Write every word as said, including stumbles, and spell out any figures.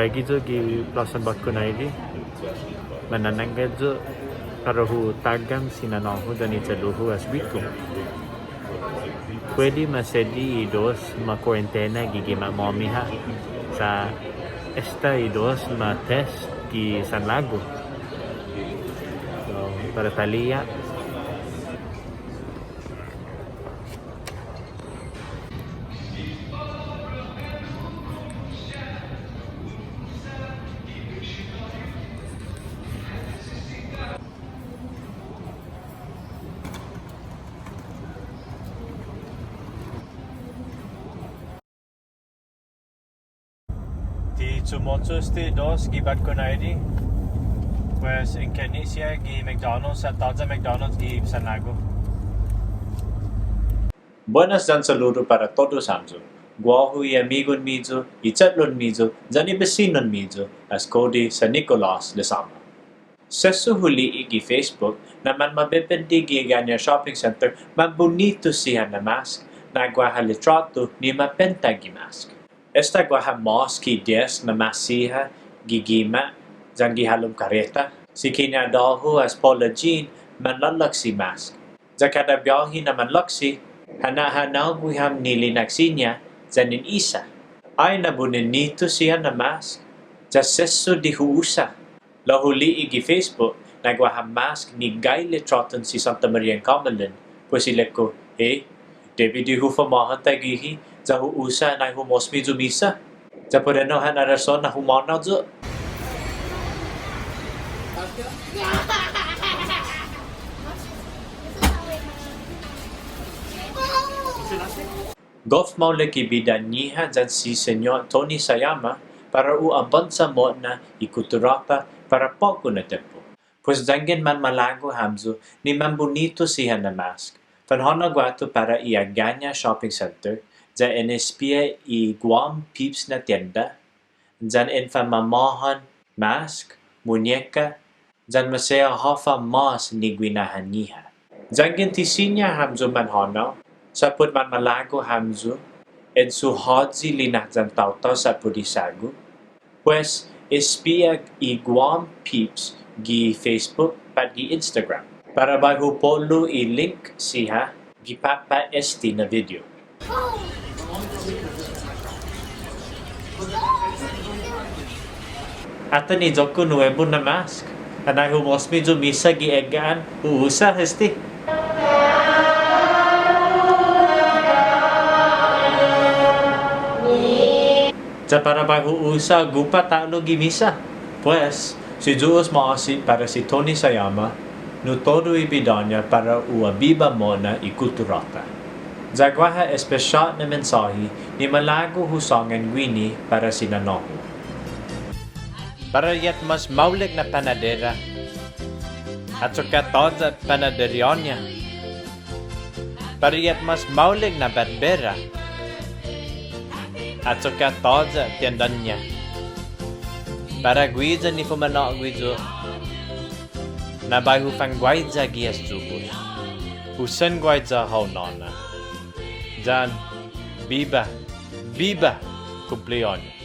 Gaige yu' gi Plasan Batconite, mananangga yu' para hu tågam si nanå-hu yan i che'lu-hu as guihi. Puede ma sedi i dos ma kuarentena gi gima'-måmi ha'. Sa' esta i dos ma test gi sanlagu. So, para tali'e'. Ti chumocho este dos gi Batconite, pues, en kånne' siha gi McDonald's, sa' tåya' McDonald's gi sanlagu. Buenas yan saludu para todus hamyo. Guåhu i amigun-miyu, i che'lun-miyu, yan i bisinun-miyu, as Cody San Nicolas Lizama. Sesso hu li'e' gi Facebook na manmabebende gi Agana Shopping Center, manbunitu siha na mask, na guaha litråtu ni mapenta gi mask. Esta guaha mås ki dies na mask siha gi gima' yan gi halom kareta. Si kiñadå-hu as Paula Jean manlålåksi mask. Ya kada biahi na manlåksi, ha na'hanågui ham ni linahak-ña yan in isa. Ai na bunitu siha na mask, ya sesso di hu usa. Lao hu li'e' gi Facebook na guaha mask ni gai litråtun si Santa Marian Kamalen, pues ilek-hu, "Hei, debi di hu famåhan taiguihi, ya hu usa annai humosme yu' misa." Ya put ennao ha' na rason na humånao yu'. Gof maolek i bida-ñiha yan si Señot Tony Sayama para u abånsa mo'na i kutturå-ta para på'go na tiempo. Pues yanggen manmalago' hamyo ni manbunitu siha na mask, fanhånao guatu para i Agana Shopping Center, ya en espia i Guam Peeps na tienda, yan en fanmamåhan mask, muñeka, yan maseha håfa mås ni guinahan-ñiha. Yanggen ti siña hamyo manhånao, sa' put manmalago' hamyo, en suhåyi linahyan taotao sa' put i sagu. Pues, espia i Guam Peeps gi Facebook pat gi Instagram. Para bai hu po'lu i link siha gi papa' este na video. Atan i iyo-ku nuebu na mask. Annai humosme yu' misa gi egga'an, hu usa este. Ya para bai hu usa gupa' ta'lo gi misa. Pues, si Yu'os ma'åse' para si Tony Sayama, nu todu i bidå-ña para u abiba mo'na i kutturå-ta. Ya guaha espesiåt na mensåhi ni malago' hu sångan guini para si nanå-hu. Para i mås maolek na panadera, achokka' tåya' panaderiå-ña. Para i mås maolek na batbera, achokka' tåya' tienda-ña. Para guiya ni fuma'nå'gue yu', na bai hu fanguaiya gi as Yu'os. Hu sen guaiya hao nåna. Yan, biba, biba, kumpleåños.